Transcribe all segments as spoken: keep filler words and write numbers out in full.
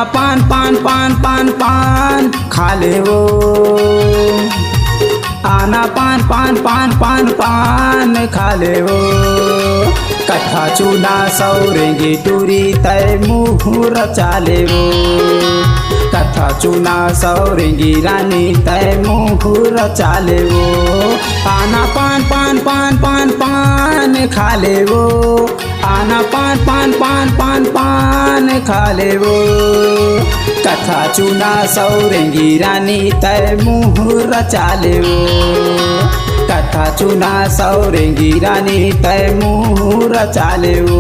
पान पान पान पान पान खा ले वो। आना पान पान पान पान पान खा ले वो। कत्था चुना सौरेंगी टूरी तय मुहूर चाले वो। कत्था चुना सौरेंगी रानी तय मुहूर चाले वो। आना पान पान पान पान पान खा ले वो। आना पान पान पान पान पान खा ले वो। कत्था चुना सौरेंगी रानी तय मुहूर चाले वो। कत्था चुना सौरेंगी रानी तय मुहूर चाले वो।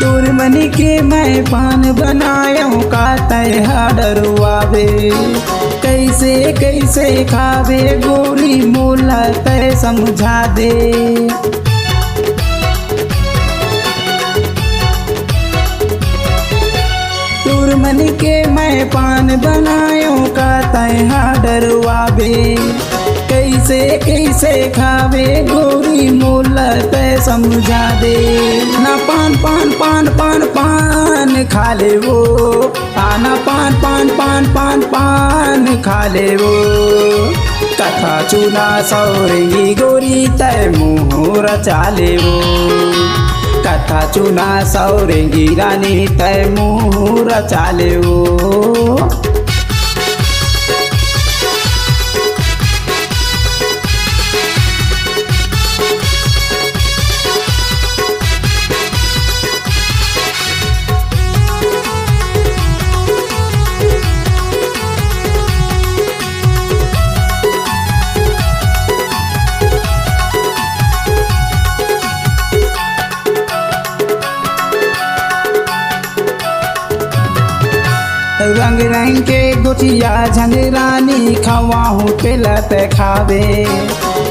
तोर मनी के मैं पान बनायो का तय हा डरुआवे। कैसे कैसे खावे गोरी मोला तय समझा दे। तोर मन के मैं पान बनायो का तय हा डरुआबे। कैसे कैसे खावे गोरी मोला तय समझा दे। ना पान पान पान पान पान खा ले वो। आना पान पान पान पान पान खा ले वो। कत्था चुना सौरेंगी गोरी तय मुहूर चाले वो। कत्था चुना सौरेंगी रानी तय मुहूर चाले वो। रंग रंग के गोठिया झन रानी खवाहूँ तेला तय खावे।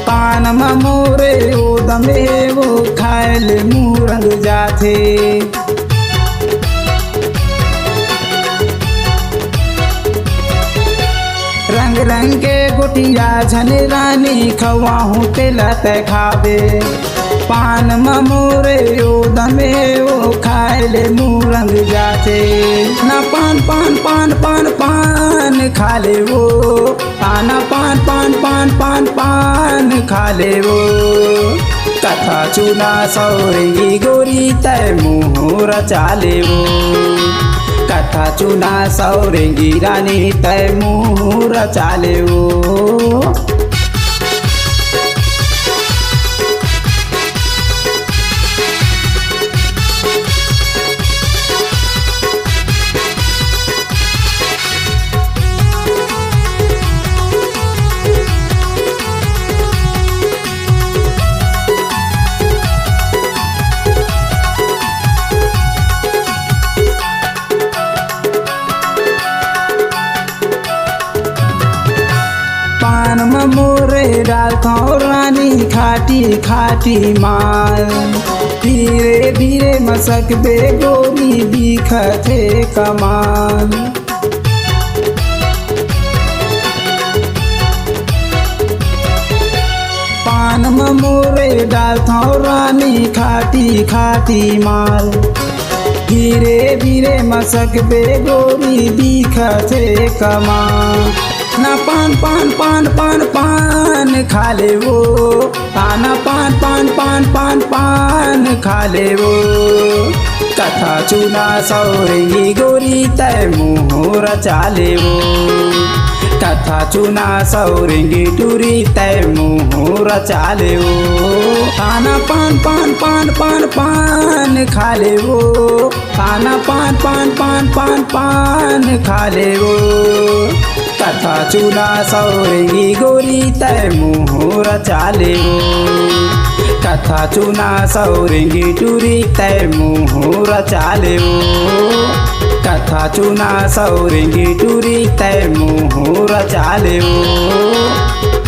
पान म मोरे ओ दमे वो खाए ले मुँह रंग जाथे। रंग रंग के गोठिया झन रानी खवाहूँ तेला तय खावे। पान म मोरे ओ दमे ओ खाए ले मुँह रंग जाथे। ना पान पान पान पान पान खा ले वो। आना पान पान पान पान पान खा ले वो। कत्था चुना सौरेंगी गोरी तय मुहूर चाले वो। कत्था चुना सौरेंगी रानी तय मुहूर चाले वो। पान म मोरे डालथौं रानी खाटी खाटी माल। धीरे धीरे मसकबे गोरी दिखथे कमाल। पान म मोरे डालथौं रानी खाटी खाटी माल। धीरे धीरे मसकबे गोरी दिखथे कमाल। ना पान पान पान पान पान खा ले वो। आना पान पान पान पान पान खा ले वो। कत्था चुना सौरेंगी गोरी तय मुहूर चाले वो। कत्था चुना सौरेंगी टूरी तय मुहूर चाले वो। आना पान पान पान पान पान खा ले वो। आना पान पान पान पान पान खा ले वो। कत्था चुना सौरेंगी गोरी तय मुहूर चाले वो। कत्था चुना सौरेंगी टूरी तय मुहूर चाले वो। कथा चुना सौरेंगी टूरी तै मुहूर चाले ओ।